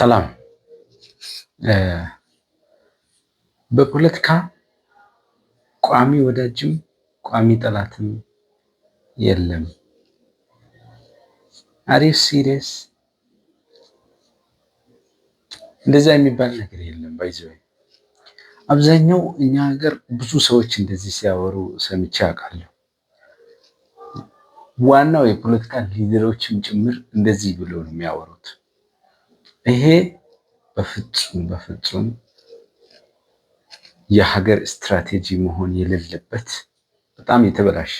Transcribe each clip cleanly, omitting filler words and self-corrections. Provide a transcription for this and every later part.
ሰላም። በፖለቲካ ቋሚ ወዳጅም ቋሚ ጠላትም የለም። Are you serious? እንደዛ የሚባል ነገር የለም። By the way፣ አብዛኛው እኛ ሀገር ብዙ ሰዎች እንደዚህ ሲያወሩ ሰምቼ አውቃለሁ። ዋናው የፖለቲካ leader ኦችም ጭምር እንደዚህ ብሎ ነው የሚያወሩት። ይሄ በፍጹም በፍጹም የሀገር ስትራቴጂ መሆን የሌለበት በጣም የተበላሸ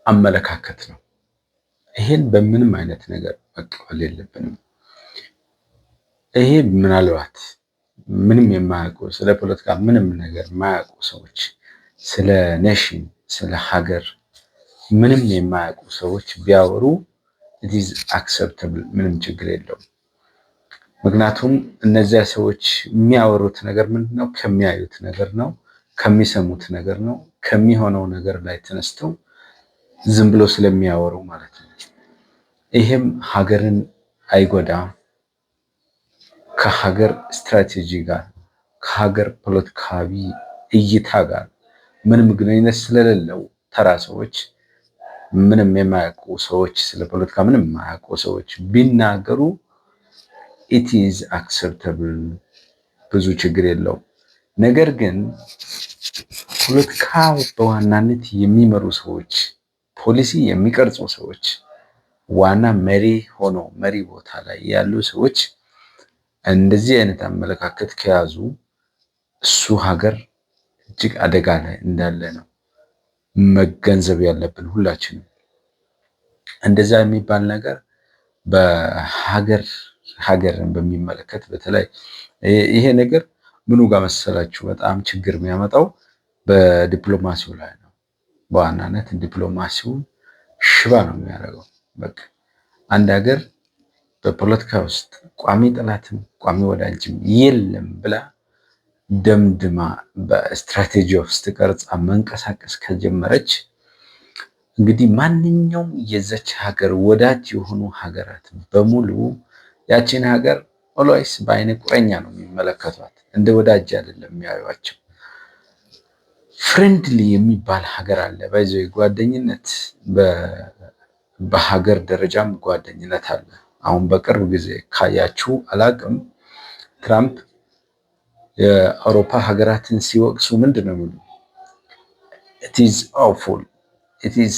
አመለካከት ነው። ይሄን በምንም አይነት ነገር መቀበል የለብንም። ይሄ ምናልባት ምንም የማያውቁ፣ ስለ ፖለቲካ ምንም ነገር የማያውቁ ሰዎች፣ ስለ nation፣ ስለ ሀገር ምንም የማያውቁ ሰዎች ቢያወሩ it's acceptable፣ ምንም ችግር የለውም። ምክንያቱም እነዚያ ሰዎች የሚያወሩት ነገር ምንድነው? ከሚያዩት ነገር ነው፣ ከሚሰሙት ነገር ነው፣ ከሚሆነው ነገር ላይ ተነስተው ዝም ብሎ ስለሚያወሩ ማለት ነው። ይሄም ሀገርን አይጎዳ፣ ከሀገር ስትራቴጂ ጋር፣ ከሀገር ፖለቲካዊ እይታ ጋር ምንም ግንኙነት ስለሌለው ተራ ሰዎች፣ ምንም የማያውቁ ሰዎች፣ ስለ ፖለቲካ ምንም የማያውቁ ሰዎች ቢናገሩ it is acceptable፣ ብዙ ችግር የለውም። ነገር ግን ፖለቲካ በዋናነት የሚመሩ ሰዎች፣ ፖሊሲ የሚቀርጹ ሰዎች፣ ዋና መሪ ሆኖ መሪ ቦታ ላይ ያሉ ሰዎች እንደዚህ አይነት አመለካከት ከያዙ እሱ ሀገር እጅግ አደጋ ላይ እንዳለ ነው መገንዘብ ያለብን ሁላችንም። እንደዛ የሚባል ነገር በሀገር ሀገርን በሚመለከት በተለይ ይሄ ነገር ምኑ ጋር መሰላችሁ በጣም ችግር የሚያመጣው? በዲፕሎማሲው ላይ ነው። በዋናነት ዲፕሎማሲውን ሽባ ነው የሚያደርገው። በቃ አንድ ሀገር በፖለቲካ ውስጥ ቋሚ ጠላትም ቋሚ ወዳጅም የለም ብላ ደምድማ በስትራቴጂ ውስጥ ቀርጻ መንቀሳቀስ ከጀመረች እንግዲህ ማንኛውም የዛች ሀገር ወዳጅ የሆኑ ሀገራት በሙሉ ያችን ሀገር always በአይነ ቁረኛ ነው የሚመለከቷት። እንደ ወዳጅ አይደለም የሚያዩቸው። Friendly የሚባል ሀገር አለ። By the way፣ ጓደኝነት በሀገር ደረጃም ጓደኝነት አለ። አሁን በቅርብ ጊዜ ካያችሁ አላቅም፣ ትራምፕ የአውሮፓ ሀገራትን ሲወቅሱ ምንድን ነው የሚሉ? "It is awful, it is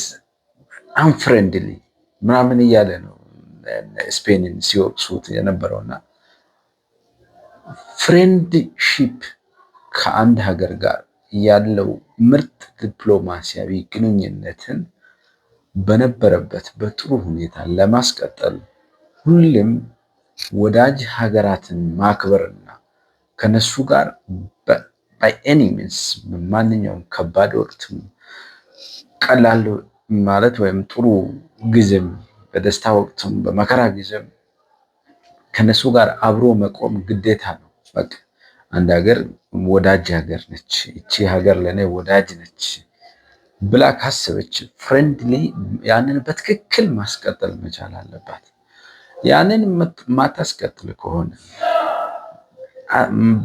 unfriendly" ምናምን እያለ ነው ስፔንን ሲወቅሱት የነበረውና friendship ከአንድ ሀገር ጋር ያለው ምርጥ ዲፕሎማሲያዊ ግንኙነትን በነበረበት በጥሩ ሁኔታ ለማስቀጠል ሁሌም ወዳጅ ሀገራትን ማክበርና ከነሱ ጋር by any means በማንኛውም ከባድ ወቅትም ቀላል ማለት ወይም ጥሩ ጊዜም፣ በደስታ ወቅትም በመከራ ጊዜም ከነሱ ጋር አብሮ መቆም ግዴታ ነው። በቃ አንድ ሀገር ወዳጅ ሀገር ነች፣ እቺ ሀገር ለእኔ ወዳጅ ነች ብላ ካሰበች friendly ያንን በትክክል ማስቀጠል መቻል አለባት። ያንን ማታስቀጥል ከሆነ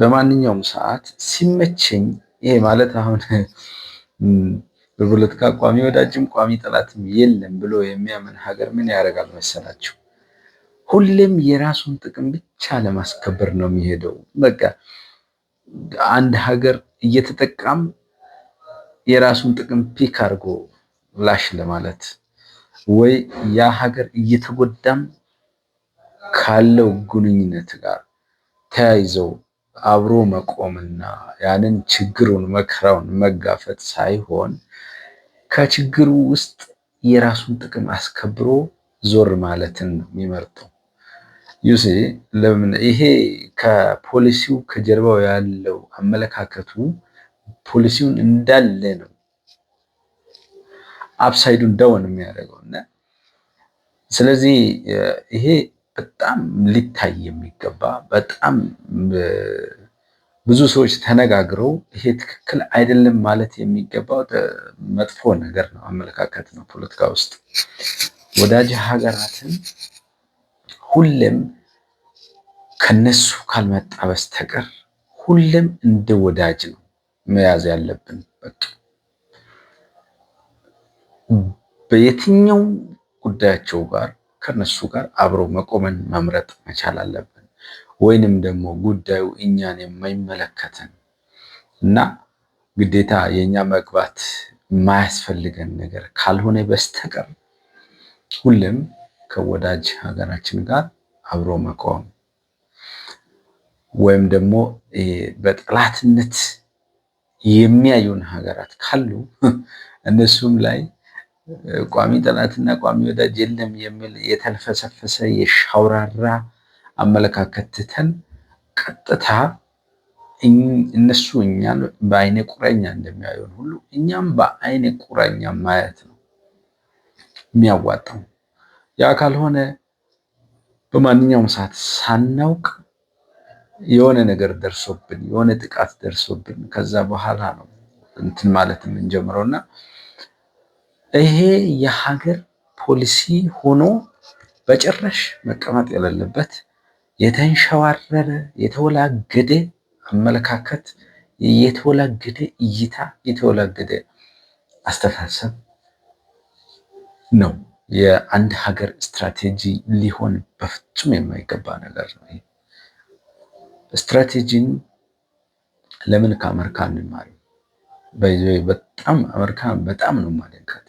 በማንኛውም ሰዓት ሲመቸኝ፣ ይሄ ማለት አሁን በፖለቲካ ቋሚ ወዳጅም ቋሚ ጠላትም የለም ብሎ የሚያምን ሀገር ምን ያደርጋል መሰላችሁ? ሁሌም የራሱን ጥቅም ብቻ ለማስከበር ነው የሚሄደው። በቃ አንድ ሀገር እየተጠቃም የራሱን ጥቅም pick አድርጎ ላሽ ለማለት ወይ ያ ሀገር እየተጎዳም ካለው ግንኙነት ጋር ተያይዘው አብሮ መቆምና ያንን ችግሩን መከራውን መጋፈጥ ሳይሆን ከችግሩ ውስጥ የራሱን ጥቅም አስከብሮ ዞር ማለትን ነው የሚመርጠው። You see፣ ለምን ይሄ ከፖሊሲው ከጀርባው ያለው አመለካከቱ ፖሊሲውን እንዳለ ነው upside ኡን down የሚያደርገው። እና ስለዚህ ይሄ በጣም ሊታይ የሚገባ፣ በጣም ብዙ ሰዎች ተነጋግረው ይሄ ትክክል አይደለም ማለት የሚገባው መጥፎ ነገር ነው፣ አመለካከት ነው። ፖለቲካ ውስጥ ወዳጅ ሀገራትን ሁሌም ከነሱ ካልመጣ በስተቀር ሁሌም እንደ ወዳጅ ነው መያዝ ያለብን። በቃ በየትኛው ጉዳያቸው ጋር ከነሱ ጋር አብሮ መቆምን መምረጥ መቻል አለብን። ወይንም ደግሞ ጉዳዩ እኛን የማይመለከተን እና ግዴታ የእኛ መግባት የማያስፈልገን ነገር ካልሆነ በስተቀር ሁሌም ከወዳጅ ሀገራችን ጋር አብሮ መቆም ወይም ደግሞ በጠላትነት የሚያዩን ሀገራት ካሉ እነሱም ላይ ቋሚ ጠላትና ቋሚ ወዳጅ የለም የሚል የተልፈሰፈሰ የሻውራራ አመለካከት ትተን ቀጥታ እነሱ እኛን በአይነ ቁራኛ እንደሚያዩን ሁሉ እኛም በአይነ ቁራኛ ማየት ነው የሚያዋጣው። ያ ካልሆነ በማንኛውም ሰዓት ሳናውቅ የሆነ ነገር ደርሶብን፣ የሆነ ጥቃት ደርሶብን ከዛ በኋላ ነው እንትን ማለት የምንጀምረውና ይሄ የሀገር ፖሊሲ ሆኖ በጭራሽ መቀመጥ የሌለበት የተንሸዋረረ የተወላገደ አመለካከት፣ የተወላገደ እይታ፣ የተወላገደ አስተሳሰብ ነው። የአንድ ሀገር ስትራቴጂ ሊሆን በፍጹም የማይገባ ነገር ነው። ይሄ ስትራቴጂን ለምን ከአሜሪካ አንማርም? በጣም አሜሪካ በጣም ነው የማደንቃት።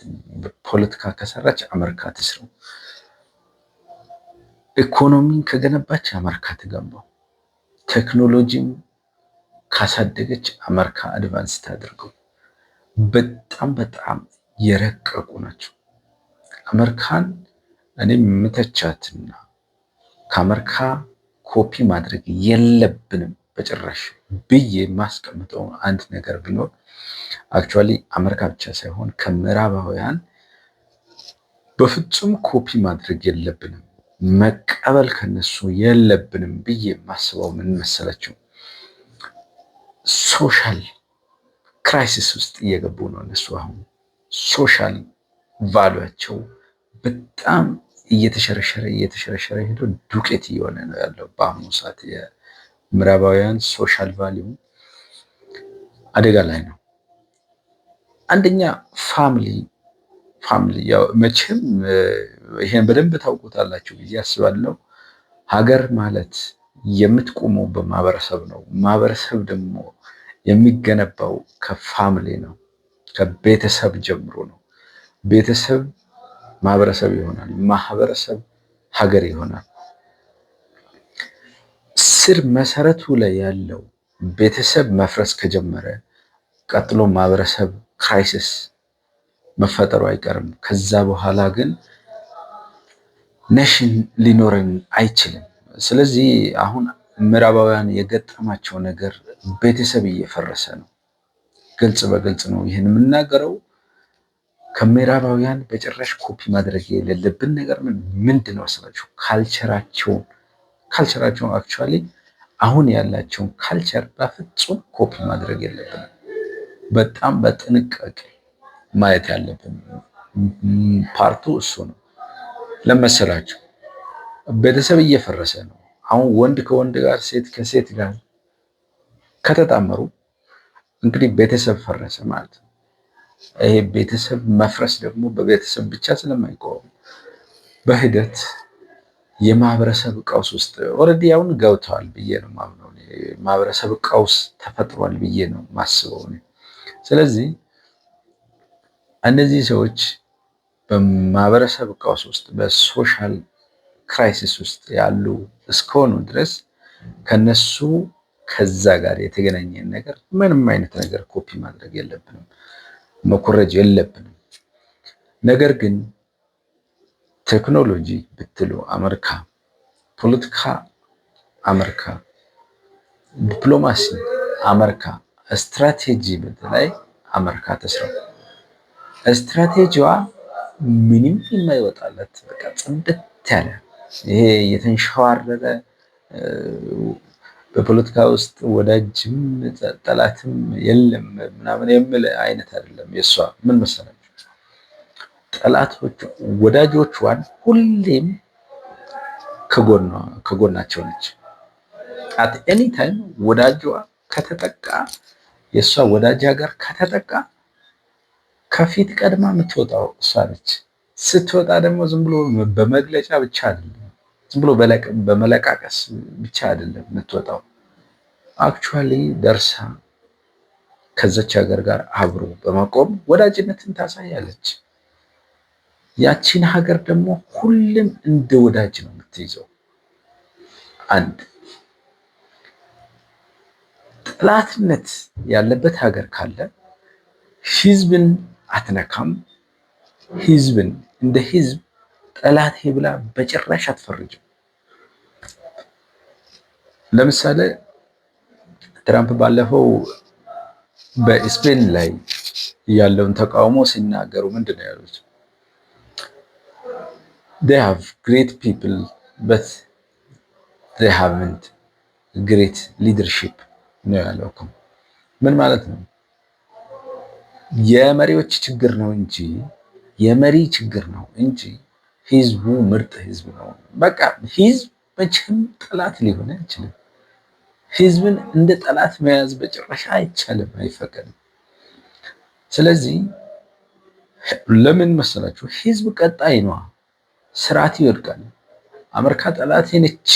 ፖለቲካ ከሰራች አሜሪካ ትስራው፣ ኢኮኖሚን ከገነባች አሜሪካ ትገንባው፣ ቴክኖሎጂን ካሳደገች አሜሪካ advance ታድርገው። በጣም በጣም የረቀቁ ናቸው። አሜሪካን እኔ የምተቻትና ከአሜሪካ ኮፒ ማድረግ የለብንም በጭራሽ ብዬ የማስቀምጠው አንድ ነገር ቢኖር፣ actually አሜሪካ ብቻ ሳይሆን ከምዕራባውያን በፍጹም ኮፒ ማድረግ የለብንም፣ መቀበል ከነሱ የለብንም ብዬ የማስበው ምን መሰላችሁ? Social crisis ውስጥ እየገቡ ነው እነሱ። አሁን social value ያቸው በጣም እየተሸረሸረ እየተሸረሸረ ሄዶ ዱቄት እየሆነ ነው ያለው። በአሁኑ ሰዓት የምዕራባውያን social value አደጋ ላይ ነው። አንደኛ family፣ ያው መቼም ይሄን በደንብ ታውቁታላችሁ ብዬ አስባለሁ። ሀገር ማለት የምትቆመው በማህበረሰብ ነው። ማህበረሰብ ደግሞ የሚገነባው ከ family ነው፣ ከቤተሰብ ጀምሮ ነው። ቤተሰብ ማህበረሰብ ይሆናል። ማህበረሰብ ሀገር ይሆናል። ስር መሰረቱ ላይ ያለው ቤተሰብ መፍረስ ከጀመረ ቀጥሎ ማህበረሰብ crisis መፈጠሩ አይቀርም። ከዛ በኋላ ግን nation ሊኖረን አይችልም። ስለዚህ አሁን ምዕራባውያን የገጠማቸው ነገር ቤተሰብ እየፈረሰ ነው። ግልጽ በግልጽ ነው ይህን የምናገረው። ከምዕራባውያን በጭራሽ ኮፒ ማድረግ የሌለብን ነገር ምንድን ነው መሰላችሁ? culture ኣቸውን actually አሁን ያላቸውን culture በፍጹም ኮፒ ማድረግ የለብንም። በጣም በጥንቃቄ ማየት ያለብን part ኡ እሱ ነው። ለመሰላችሁ ቤተሰብ እየፈረሰ ነው። አሁን ወንድ ከወንድ ጋር፣ ሴት ከሴት ጋር ከተጣመሩ እንግዲህ ቤተሰብ ፈረሰ ማለት ነው። ይሄ ቤተሰብ መፍረስ ደግሞ በቤተሰብ ብቻ ስለማይቆም በሂደት የማህበረሰብ ቀውስ ውስጥ already አሁን ገብተዋል ብዬ ነው የማምነው። ማህበረሰብ ቀውስ ተፈጥሯል ብዬ ነው የማስበው። ስለዚህ እነዚህ ሰዎች በማህበረሰብ ቀውስ ውስጥ፣ በ social crisis ውስጥ ያሉ እስከሆኑ ድረስ ከነሱ ከዛ ጋር የተገናኘን ነገር ምንም አይነት ነገር ኮፒ ማድረግ የለብንም፣ መኮረጅ የለብንም። ነገር ግን ቴክኖሎጂ ብትሉ አሜሪካ፣ ፖለቲካ አሜሪካ፣ ዲፕሎማሲ አሜሪካ፣ ስትራቴጂ በተለይ አሜሪካ ትስራው። ስትራቴጂዋ ምንም የማይወጣለት፣ በቃ ጽድት ያለ፣ ይሄ የተንሸዋረረ በፖለቲካ ውስጥ ወዳጅም ጠላትም የለም ምናምን የሚል አይነት አይደለም። የእሷ ምን መሰላችሁ? ጠላቶች ወዳጆቿን ሁሌም ከጎናቸው ነች። At any time ወዳጇ ከተጠቃ፣ የእሷ ወዳጅ ሀገር ከተጠቃ ከፊት ቀድማ የምትወጣው እሷ ነች። ስትወጣ ደግሞ ዝም ብሎ በመግለጫ ብቻ አይደለም፣ ዝም ብሎ በመለቃቀስ ብቻ አይደለም የምትወጣው። Actually ደርሳ ከዛች ሀገር ጋር አብሮ በመቆም ወዳጅነትን ታሳያለች። ያቺን ሀገር ደግሞ ሁሌም እንደ ወዳጅ ነው የምትይዘው። አንድ ጠላትነት ያለበት ሀገር ካለ ህዝብን አትነካም። ህዝብን እንደ ህዝብ ጠላቴ ብላ በጭራሽ አትፈርጅም። ለምሳሌ ትራምፕ ባለፈው በስፔን ላይ ያለውን ተቃውሞ ሲናገሩ ምንድን ነው ያሉት? "They have great people, but they haven't great leadership" ነው ያለው እኮ። ምን ማለት ነው? የመሪዎች ችግር ነው እንጂ፣ የመሪ ችግር ነው እንጂ ህዝቡ ምርጥ ህዝብ ነው። በቃ ህዝብ መቼም ጠላት ሊሆን አይችልም። ህዝብን እንደ ጠላት መያዝ በጭራሽ አይቻልም፣ አይፈቀድም። ስለዚህ ለምን መሰላችሁ? ህዝብ ቀጣይ ነዋ፣ ስርዓት ይወድቃል። አሜሪካ ጠላቴ ነች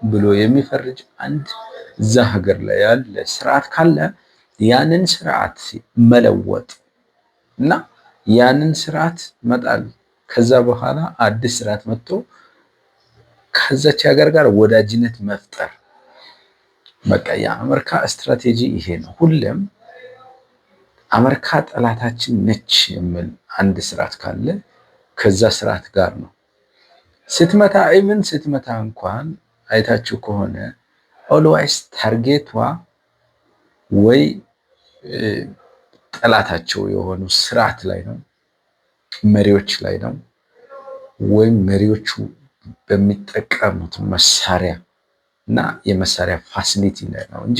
ብሎ የሚፈርጅ አንድ እዛ ሀገር ላይ ያለ ስርዓት ካለ ያንን ስርዓት መለወጥ እና ያንን ስርዓት መጣል፣ ከዛ በኋላ አዲስ ስርዓት መጥቶ ከዛች ሀገር ጋር ወዳጅነት መፍጠር። በቃ የአሜሪካ ስትራቴጂ ይሄ ነው። ሁሌም አሜሪካ ጠላታችን ነች የሚል አንድ ስርዓት ካለ ከዛ ስርዓት ጋር ነው ስትመታ። Even ስትመታ እንኳን አይታችሁ ከሆነ always target ቷ ወይ ጠላታቸው የሆኑ ስርዓት ላይ ነው፣ መሪዎች ላይ ነው፣ ወይም መሪዎቹ በሚጠቀሙት መሳሪያ እና የመሳሪያ facility ላይ ነው እንጂ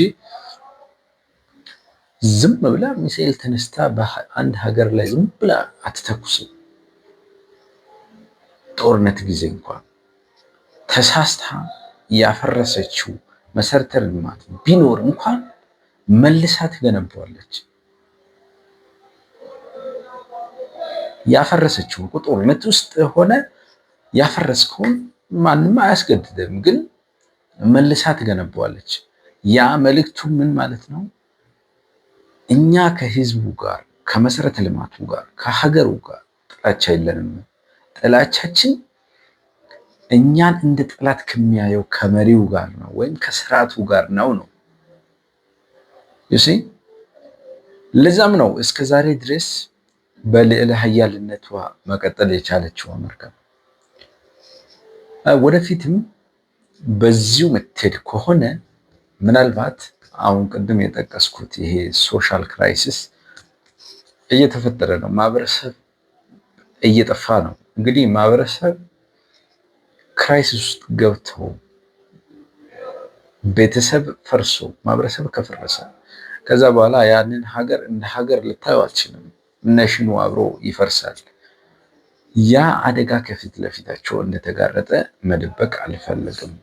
ዝም ብላ ሚሳኤል ተነስታ በአንድ ሀገር ላይ ዝም ብላ አትተኩስም። ጦርነት ጊዜ እንኳን ተሳስታ ያፈረሰችው መሰረተ ልማት ቢኖር እንኳን መልሳ ትገነባዋለች። ያፈረሰችው ጦርነት ውስጥ ሆነ ያፈረስከውን ማንም አያስገድድም፣ ግን መልሳ ትገነባዋለች። ያ መልእክቱ ምን ማለት ነው? እኛ ከህዝቡ ጋር፣ ከመሰረተ ልማቱ ጋር፣ ከሀገሩ ጋር ጥላቻ የለንም። ጥላቻችን እኛን እንደ ጠላት ከሚያየው ከመሪው ጋር ነው ወይም ከስርዓቱ ጋር ነው። You see፣ ለዛም ነው እስከ ዛሬ ድረስ በልዕለ ሀያልነቷ መቀጠል የቻለችው አሜሪካ። ወደፊትም በዚሁ ምትሄድ ከሆነ ምናልባት አሁን ቅድም የጠቀስኩት ይሄ social crisis እየተፈጠረ ነው። ማህበረሰብ እየጠፋ ነው። እንግዲህ ማህበረሰብ crisis ውስጥ ገብተው ቤተሰብ ፈርሶ፣ ማህበረሰብ ከፈረሰ ከዛ በኋላ ያንን ሀገር እንደ ሀገር ልታዩ አትችልም። Nation ኑ አብሮ ይፈርሳል። ያ አደጋ ከፊት ለፊታቸው እንደተጋረጠ መደበቅ አልፈለግም።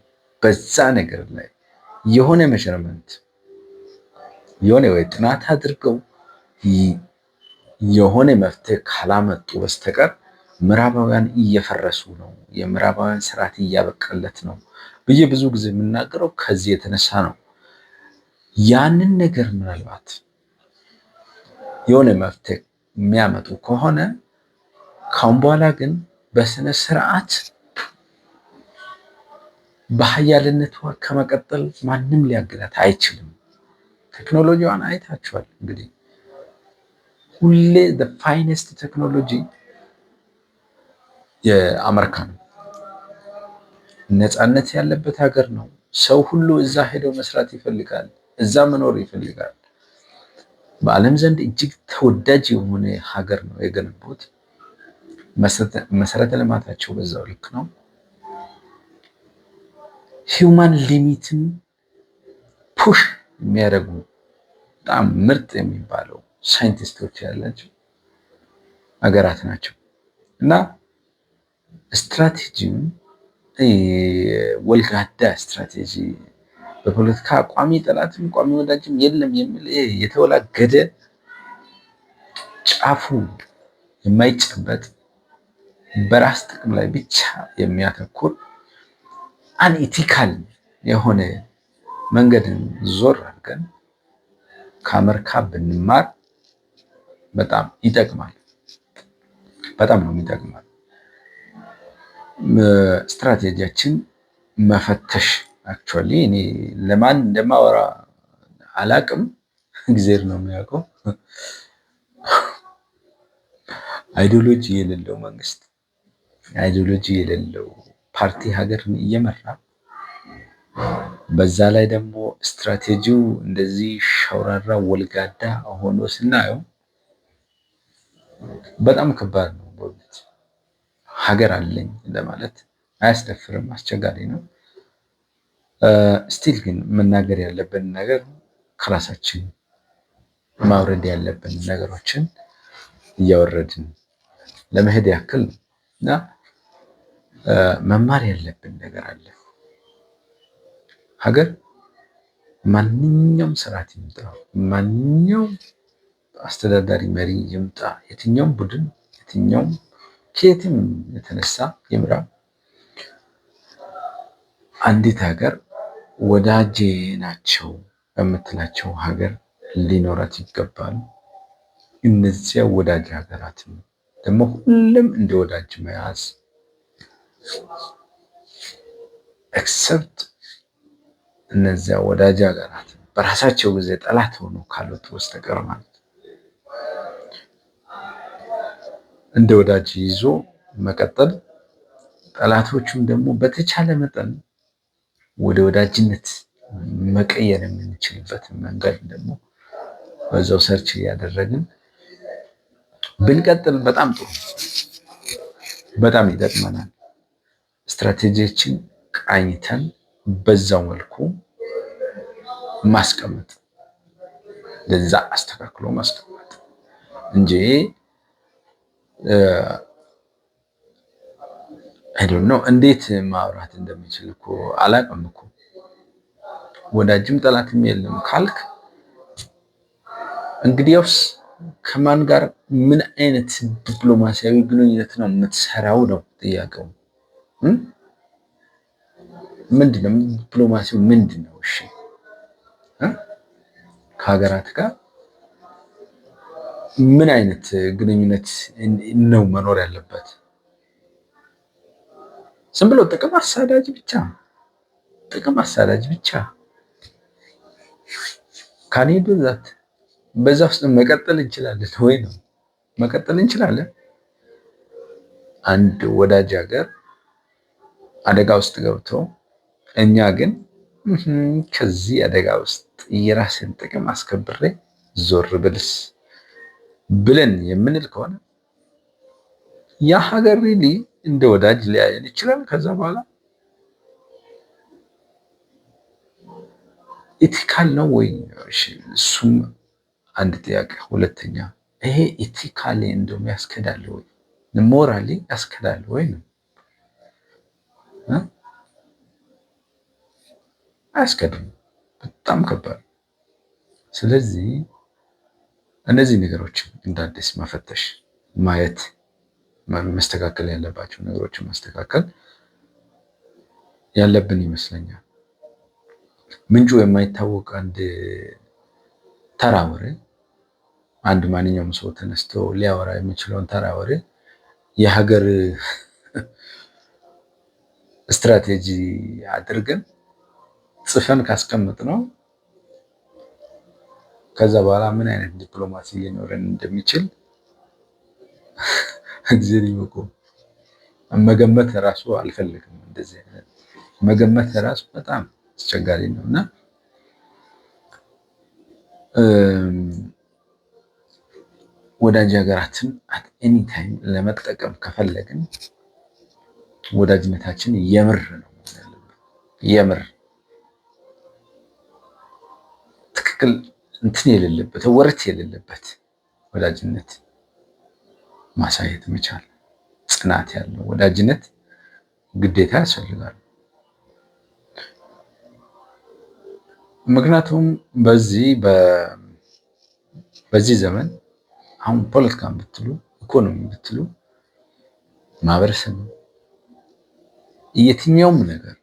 በዛ ነገር ላይ የሆነ measurement፣ የሆነ ወይ ጥናት አድርገው የሆነ መፍትሄ ካላመጡ በስተቀር ምዕራባውያን እየፈረሱ ነው፣ የምዕራባውያን ስርዓት እያበቃለት ነው ብዬ ብዙ ጊዜ የምናገረው ከዚህ የተነሳ ነው። ያንን ነገር ምናልባት የሆነ መፍትሄ የሚያመጡ ከሆነ ካሁን በኋላ ግን በስነ ስርዓት በሀያልነቷ ከመቀጠል ማንም ሊያግዳት አይችልም። ቴክኖሎጂዋን አይታችኋል እንግዲህ፣ ሁሌ finest technology የአሜሪካ ነው። ነፃነት ያለበት ሀገር ነው። ሰው ሁሉ እዛ ሄዶ መስራት ይፈልጋል፣ እዛ መኖር ይፈልጋል። በዓለም ዘንድ እጅግ ተወዳጅ የሆነ ሀገር ነው የገነቡት። መሰረተ ልማታቸው በዛው ልክ ነው። Human limit ን push የሚያደርጉ በጣም ምርጥ የሚባለው ሳይንቲስቶች ያላቸው ሀገራት ናቸው እና ስትራቴጂውን ወልጋዳ ስትራቴጂ፣ በፖለቲካ ቋሚ ጠላትም ቋሚ ወዳጅም የለም የሚል የተወላገደ፣ ጫፉ የማይጨበጥ፣ በራስ ጥቅም ላይ ብቻ የሚያተኩር unethical የሆነ መንገድን ዞር አድርገን ከአሜሪካ ብንማር በጣም ይጠቅማል። በጣም ነው የሚጠቅማል። ስትራቴጂያችን መፈተሽ፣ actually እኔ ለማን እንደማወራ አላቅም፣ እግዜር ነው የሚያውቀው። Ideology የሌለው መንግስት፣ ideology የሌለው ፓርቲ ሀገርን እየመራ፣ በዛ ላይ ደግሞ ስትራቴጂው እንደዚህ ሸውራራ ወልጋዳ ሆኖ ስናየው በጣም ከባድ ነው። በእውነት ሀገር አለኝ ለማለት አያስደፍርም፣ አስቸጋሪ ነው። Still ግን መናገር ያለብን ነገር፣ ከራሳችን ማውረድ ያለብን ነገሮችን እያወረድን ለመሄድ ያክል ነው እና መማር ያለብን ነገር አለ። ሀገር ማንኛውም ስርዓት ይምጣ፣ ማንኛውም አስተዳዳሪ መሪ ይምጣ፣ የትኛውም ቡድን፣ የትኛውም ከየትም የተነሳ ይምራ፣ አንዲት ሀገር ወዳጄ ናቸው የምትላቸው ሀገር ሊኖራት ይገባል። እነዚያ ወዳጅ ሀገራትን ደግሞ ሁሉም እንደ ወዳጅ መያዝ፣ except እነዚያ ወዳጅ ሀገራት በራሳቸው ጊዜ ጠላት ሆኖ ካሉት በስተቀር ማለት፣ እንደ ወዳጅ ይዞ መቀጠል፣ ጠላቶቹም ደግሞ በተቻለ መጠን ወደ ወዳጅነት መቀየር የምንችልበትን መንገድ ደግሞ በዛው search እያደረግን ብንቀጥል በጣም ጥሩ፣ በጣም ይጠቅመናል። ስትራቴጂዎችን ቃኝተን በዛው መልኩ ማስቀመጥ፣ ለዛ አስተካክሎ ማስቀመጥ እንጂ I don't know፣ እንዴት ማውራት እንደሚችል እኮ አላውቅም እኮ። ወዳጅም ጠላትም የለም ካልክ እንግዲያውስ ከማን ጋር ምን አይነት ዲፕሎማሲያዊ ግንኙነት ነው የምትሰራው ነው ጥያቄው። ምንድነው ዲፕሎማሲው? ምንድን ነው? እሺ፣ ከሀገራት ጋር ምን አይነት ግንኙነት ነው መኖር ያለበት? ዝም ብሎ ጥቅም አሳዳጅ ብቻ፣ ጥቅም አሳዳጅ ብቻ can you do that? በዛ ውስጥ መቀጠል እንችላለን ወይ ነው? መቀጠል እንችላለን። አንድ ወዳጅ ሀገር አደጋ ውስጥ ገብቶ እኛ ግን ከዚህ አደጋ ውስጥ የራስን ጥቅም አስከብሬ ዞር ብልስ ብለን የምንል ከሆነ ያ ሀገር really እንደ ወዳጅ ሊያየን ይችላል። ከዛ በኋላ ethical ነው ወይ? እሱም አንድ ጥያቄ። ሁለተኛ ይሄ ethically እንደውም ያስኬዳል ወይ? Morally ያስኬዳል ወይ ነው። አያስኬድም። በጣም ከባድ። ስለዚህ እነዚህ ነገሮችን እንደ አዲስ መፈተሽ፣ ማየት፣ መስተካከል ያለባቸው ነገሮችን ማስተካከል ያለብን ይመስለኛል። ምንጩ የማይታወቅ አንድ ተራ ወሬ፣ አንድ ማንኛውም ሰው ተነስቶ ሊያወራ የሚችለውን ተራ ወሬ የሀገር ስትራቴጂ አድርገን ጽፈን ካስቀመጥነው ከዛ በኋላ ምን አይነት ዲፕሎማሲ ሊኖረን እንደሚችል እግዚአብሔር ይወቀው። መገመት ራሱ አልፈልግም። እንደዚህ አይነት መገመት ራሱ በጣም አስቸጋሪ ነው እና ወዳጅ ሀገራትን at any time ለመጠቀም ከፈለግን ወዳጅነታችን የምር ነው ያለብን። የምር ትክክል እንትን የሌለበት፣ ወረት የሌለበት ወዳጅነት ማሳየት መቻል፣ ጽናት ያለው ወዳጅነት ግዴታ ያስፈልጋል። ምክንያቱም በዚህ ዘመን አሁን ፖለቲካን ብትሉ፣ ኢኮኖሚ ብትሉ፣ ማህበረሰብ፣ የትኛውም ነገር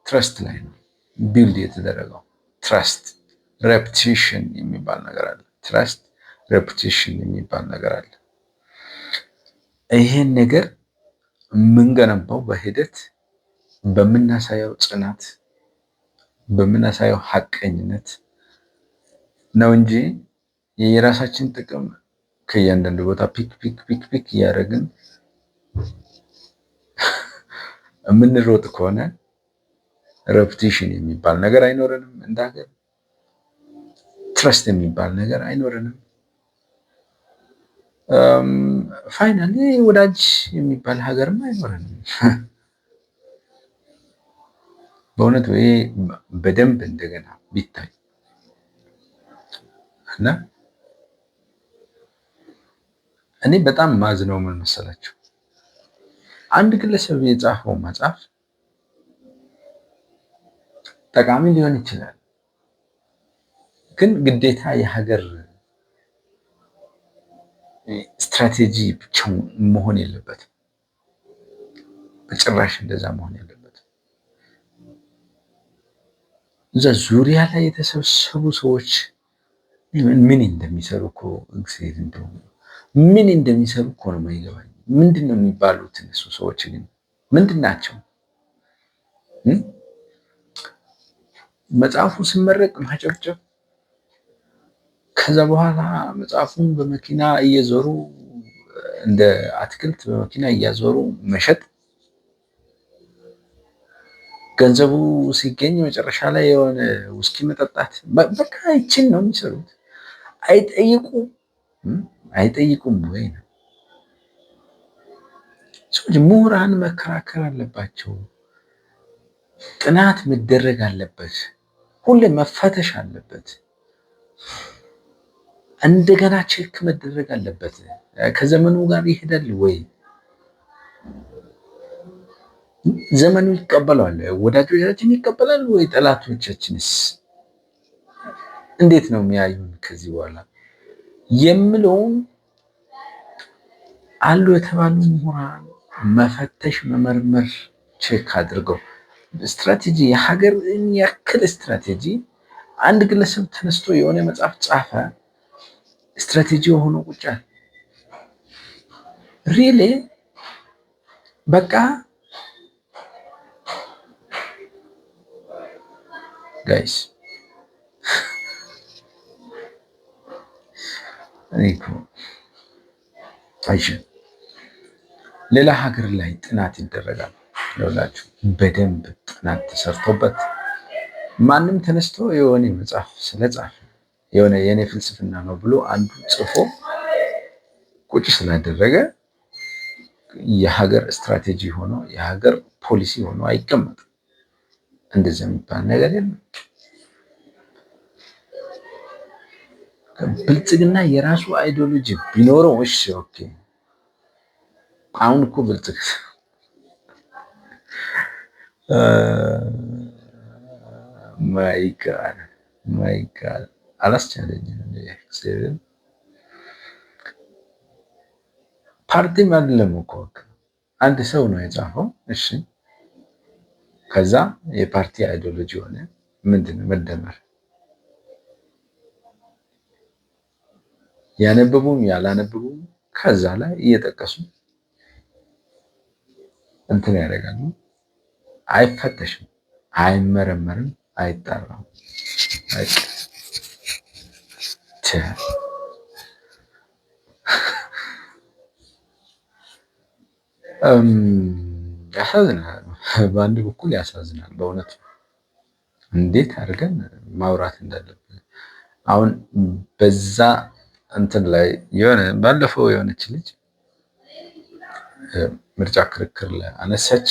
trust ላይ ነው build የተደረገው። Trust፣ reputation የሚባል ነገር አለ። Trust፣ reputation የሚባል ነገር አለ። ይሄን ነገር የምንገነባው በሂደት፣ በምናሳየው ጽናት፣ በምናሳየው ሀቀኝነት ነው እንጂ የራሳችን ጥቅም ከእያንዳንዱ ቦታ pick pick pick pick እያደረግን የምንሮጥ ከሆነ reputation የሚባል ነገር አይኖረንም፣ እንደ ሀገር trust የሚባል ነገር አይኖረንም። Finally ወዳጅ የሚባል ሀገርም አይኖረንም። በእውነት ይሄ በደንብ እንደገና ቢታይ እና እኔ በጣም ማዝነው ምን መሰላችሁ? አንድ ግለሰብ የጻፈው መጽሐፍ ጠቃሚ ሊሆን ይችላል፣ ግን ግዴታ የሀገር ስትራቴጂ ብቻውን መሆን የለበትም። በጭራሽ እንደዛ መሆን የለበትም። እዛ ዙሪያ ላይ የተሰበሰቡ ሰዎች ምን እንደሚሰሩ እኮ፣ እግዚአብሔር እንደው ምን እንደሚሰሩ እኮ ነው የማይገባኝ። ምንድን ነው የሚባሉት እነሱ ሰዎች ግን ምንድን ናቸው? መጽሐፉ ሲመረቅ ማጨብጨብ፣ ከዛ በኋላ መጽሐፉን በመኪና እየዞሩ፣ እንደ አትክልት በመኪና እያዞሩ መሸጥ፣ ገንዘቡ ሲገኝ መጨረሻ ላይ የሆነ ውስኪ መጠጣት፣ በቃ ይችን ነው የሚሰሩት። አይጠይቁም፣ አይጠይቁም ወይ ነው? ሰዎች ምሁራን መከራከር አለባቸው። ጥናት መደረግ አለበት። ሁሌ መፈተሽ አለበት። እንደገና check መደረግ አለበት። ከዘመኑ ጋር ይሄዳል ወይ? ዘመኑ ይቀበለዋል? ወዳጆቻችን ይቀበላል ወይ? ጠላቶቻችንስ እንዴት ነው የሚያዩን ከዚህ በኋላ የምለውም አሉ የተባሉ ምሁራን መፈተሽ፣ መመርመር፣ check አድርገው ስትራቴጂ፣ የሀገርን ያክል ስትራቴጂ አንድ ግለሰብ ተነስቶ የሆነ መጽሐፍ ጻፈ፣ ስትራቴጂ የሆነ ቁጫ really በቃ guys፣ እኔ እኮ ሌላ ሀገር ላይ ጥናት ይደረጋል። ይኸውላችሁ በደንብ ጥናት ተሰርቶበት ማንም ተነስቶ የሆነ መጽሐፍ ስለጻፈ፣ የሆነ የኔ ፍልስፍና ነው ብሎ አንዱ ጽፎ ቁጭ ስላደረገ የሀገር ስትራቴጂ ሆኖ፣ የሀገር ፖሊሲ ሆኖ አይቀመጥም። እንደዚያ የሚባል ነገር የለም። ብልጽግና የራሱ ideology ቢኖረው እሺ okay። አሁን እኮ ብልጽግና፣ my God, my God፣ አላስቻለኝም። ፓርቲም አይደለም እኮ፣ አንድ ሰው ነው የጻፈው። እሺ፣ ከዛ የፓርቲ ideology ሆነ። ምንድን ነው መደመር? ያነበቡም ያላነበቡም ከዛ ላይ እየጠቀሱ እንትን ያደርጋሉ። አይፈተሽም፣ አይመረመርም፣ አይጣራም። ያሳዝናል። በአንድ በኩል ያሳዝናል። በእውነቱ እንዴት አድርገን ማውራት እንዳለብን አሁን በዛ እንትን ላይ የሆነ ባለፈው የሆነች ልጅ ምርጫ ክርክር ላይ አነሳች።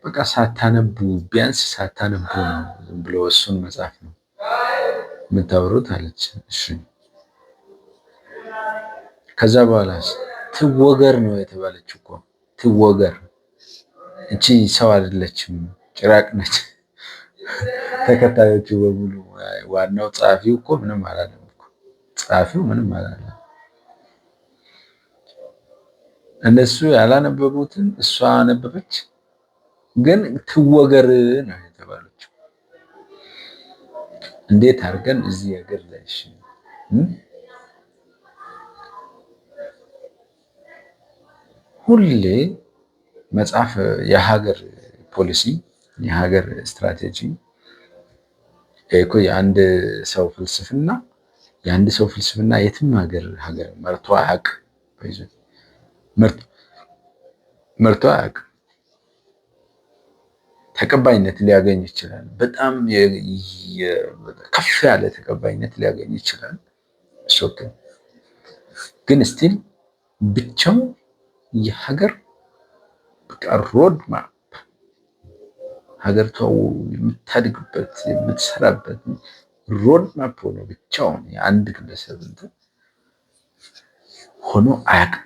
በቃ ሳታነቡ፣ ቢያንስ ሳታነቡ ነው ዝም ብሎ እሱን መጽሐፍ ነው የምታወሩት አለች። እሺ፣ ከዛ በኋላ ትወገር ነው የተባለች እኮ፣ ትወገር። እቺ ሰው አይደለችም፣ ጭራቅ ነች። ተከታዮቹ በሙሉ፣ ዋናው ጸሐፊው እኮ ምንም አላለም እኮ፣ ጸሐፊው ምንም አላለም። እነሱ ያላነበቡትን እሷ አነበበች፣ ግን ትወገር ነው የተባለችው። እንዴት አድርገን እዚህ ሀገር ላይ እሺ ሁሌ መጽሐፍ የሀገር ፖሊሲ፣ የሀገር ስትራቴጂ እኮ የአንድ ሰው ፍልስፍና የትም ሀገር መርቶ አያውቅም። መርቶ አያውቅም። ተቀባይነት ሊያገኝ ይችላል። በጣም ከፍ ያለ ተቀባይነት ሊያገኝ ይችላል። እሱ ግን still ብቻው የሀገር በቃ road map፣ ሀገሪቷ የምታድግበት፣ የምትሰራበት road map ሆኖ ብቻውን የአንድ ግለሰብ እንትን ሆኖ አያውቅም፣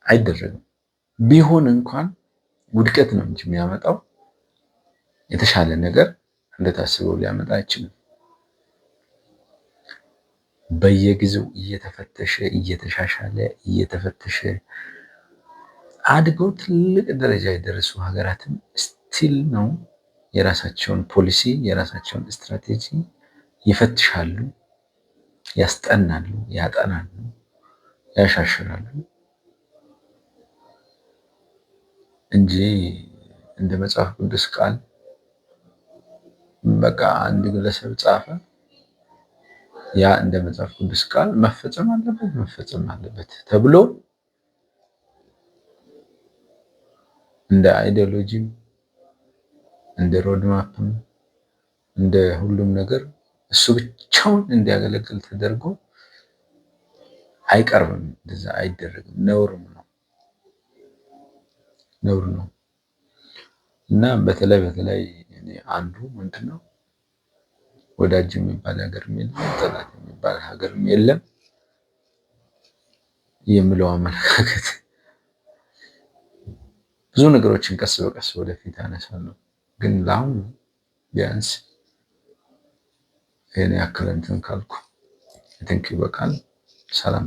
አይደረግም። ቢሆን እንኳን ውድቀት ነው እንጂ የሚያመጣው የተሻለ ነገር እንደታስበው ሊያመጣ አይችልም። በየጊዜው እየተፈተሸ፣ እየተሻሻለ፣ እየተፈተሸ አድገው ትልቅ ደረጃ የደረሱ ሀገራትም still ነው የራሳቸውን ፖሊሲ፣ የራሳቸውን ስትራቴጂ ይፈትሻሉ፣ ያስጠናሉ፣ ያጠናሉ፣ ያሻሽላሉ እንጂ እንደ መጽሐፍ ቅዱስ ቃል በቃ አንድ ግለሰብ ጻፈ፣ ያ እንደ መጽሐፍ ቅዱስ ቃል መፈጸም አለበት ተብሎ እንደ ideology ም፣ እንደ roadmap ም፣ እንደ ሁሉም ነገር እሱ ብቻውን እንዲያገለግል ተደርጎ አይቀርብም። እንደዛ አይደረግም። ነውርም ነው፣ ነውር ነው። እና በተለይ በተለይ እኔ አንዱ ምንድን ነው፣ ወዳጅ የሚባል ሀገርም የለም፣ ጠላት የሚባል ሀገርም የለም የሚለው አመለካከት፣ ብዙ ነገሮችን ቀስ በቀስ ወደፊት አነሳለሁ። ግን ለአሁኑ ቢያንስ ይሄን ያክል እንትን ካልኩ I think ይበቃል። ሰላም።